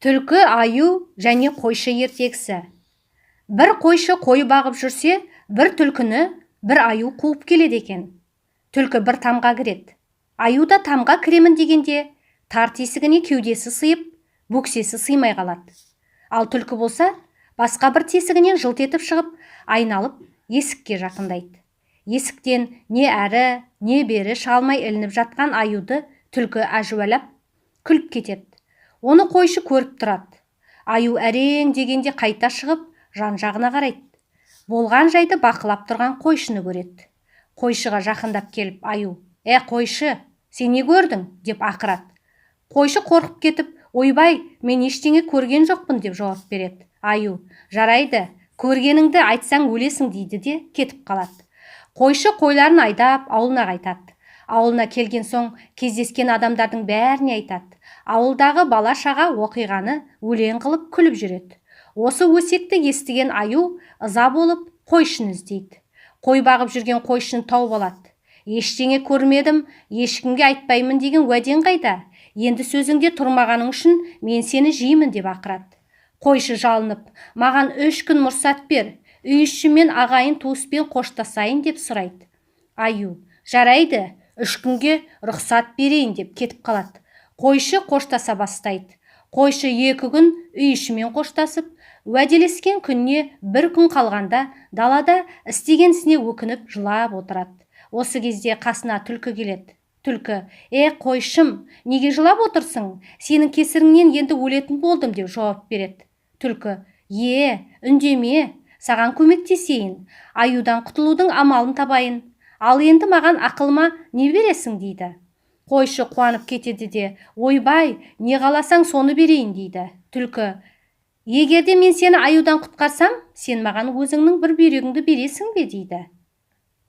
Түлкі, аю және қойшы ертегісі. Бір қойшы қой бағып жүрсе, бір түлкіні бір аю қуып келеді екен. Түлкі бір тамға кіреді. Аю да тамға кіремін дегенде, тар тесігіне кеудесі сыйып, бөксесі сыймай қалады. Ал түлкі болса, басқа бір тесігінен жылт етіп шығып, айналып есікке жақындайды. Есіктен не әрі, не бері шыға алмай ілініп жатқан аюды түлкі әжуалап күліп кетеді. Оны қойшы көріп тұрады. Аю әрең дегенде қайта шығып, жан-жағына қарайды. Болған жайды бақылап тұрған қойшыны көреді. Қойшыға жақындап келіп аю: «Ә, қойшы, сен не көрдің?» – деп ақырады. Қойшы қорқып кетіп: «Ойбай, мен ештеңе көрген жоқпын», – деп жауап береді. Аю: «Жарайды, көргеніңді айтсаң, өлесің», – дейді де кетіп қалады. Қойшы қойларын айдап ауылына қайтады. Ауылына келген соң кездескен адамдардың бәріне айтады. Ауылдағы бала-шаға оқиғаны өлең қылып күліп жүреді. Осы өсекті естіген аю ыза болып қойшыны іздейді. Қой бағып жүрген қойшыны тауып алады. «Ештеңе көрмедім, ешкімге айтпаймын деген уәдең қайда? Енді сөзіңде тұрмағаның үшін мен сені жеймін», – деп ақырады. Қойшы жалынып: «Маған 3 күн мұрсат бер, үй ішіммен, ағайын туыспен қоштасайын», – деп сұрайды. Аю: «Жарайды, 3 күнге рұқсат берейін», – деп кетіп қалады. Қойшы қоштаса бастайды. Қойшы 2 күн үй ішімен қоштасып, уәделескен күніне бір күн қалғанда далада істеген ісіне өкініп жылап отырады. Осы кезде қасына түлкі келеді. Түлкі: «Е, қойшым, неге жылап отырсың? Сенің кесіріңнен енді өлетін болдым», – деп жауап береді. Түлкі: «Е, үндеме, саған көмектесейін, аюдан құтылудың амалын табайын. Ал енді маған ақылыма не бересің?» – дейді. Қойшы қуанып кетеді де: «Ойбай, не қаласаң, соны берейін», – дейді. Түлкі: «Егер де мен сені аюдан құтқарсам, сен маған өзіңнің бір бүйрегіңді бересің бе?» – дейді.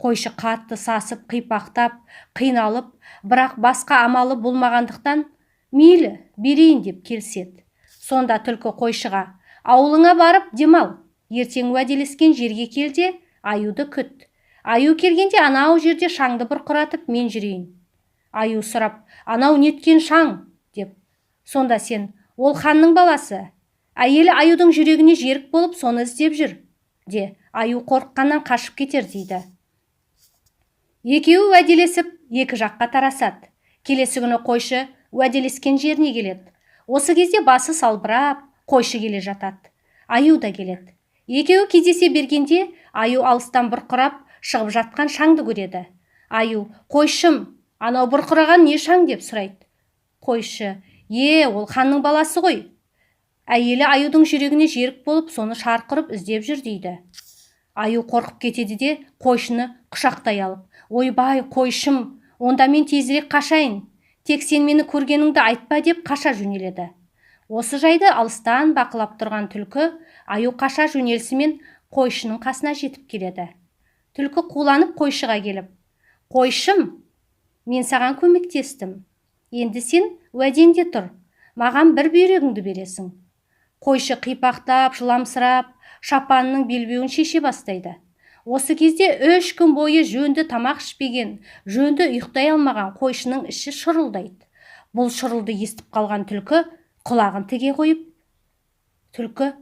Қойшы қатты сасып, қипақтап, қиналып, бірақ басқа амалы болмағандықтан: «Мейлі, берейін», – деп келіседі. Сонда түлкі қойшыға: «Ауылыңа барып демал. Ертең уәделескен жерге кел де, аюды күт. Аю келгенде анау жерде шаңды бұрқыратып мен жүрейін. Аю сұрап: "Анау неткен шаң?" деп, сонда сен: "Ол ханның баласы, әйелі аюдың жүрегіне жерік болып, соны іздеп жүр" де, аю қорыққаннан қашып кетер», – дейді. Екеуі уәделесіп, екі жаққа тарасады. Келесі күні қойшы уәделескен жеріне келеді. Осы кезде басы салбырап қойшы келе жатады. Аю да келеді. Екеуі кездесе бергенде аю алыстан бұрқырап шығып жатқан шаңды көреді. Аю: «Қойшым, анау бұрқыраған не шаң?» – деп сұрайды. Қойшы: «Е, ол ханның баласы ғой, әйелі аюдың жүрегіне жерік болып, соны шарқ ұрып іздеп жүр», – дейді. Аю қорқып кетеді де, қойшыны құшақтай алып: «Ойбай, қойшым, онда мен тезірек қашайын, тек сен мені көргеніңді айтпа», – деп қаша жөнеледі. Осы жайды алыстан бақылап тұрған түлкі аю қаша жөнелісімен қойшының қасына жетіп келеді. Түлкі қуланып қойшыға келіп: «Қойшым, мен саған көмектестім, енді сен уәдеңде тұр, маған бір бүйрегіңді бересің». Қойшы қипақтап, жыламсырап, шапанының белбеуін шеше бастайды. Осы кезде 3 күн бойы жөнді тамақ ішпеген, жөнді ұйықтай алмаған қойшының іші шұрылдайды. Бұл шұрылды естіп қалған түлкі құлағын тіге қойып, түлкі: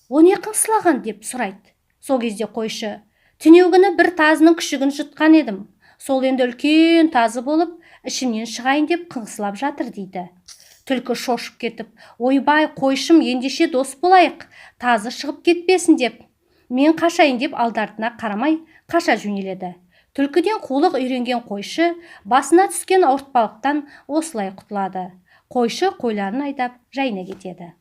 «О, не қыңсылаған?» – деп сұрайды. Сол кезде қойшы: «Түнеугүні бір тазының күшігін жұтқан едім, сол енді үлкен тазы болып, ішімнен шығайын деп қыңсылап жатыр», – дейді. Түлкі шошып кетіп: «Ойбай, қойшым, ендеше дос болайық, тазы шығып кетпесін деп мен қашайын», – деп алды артына қарамай қаша жөнеледі. Түлкіден қулық үйренген қойшы басына түскен ауыртпалықтан осылай құтылады. Қойшы қойларын айдап жайына кетеді.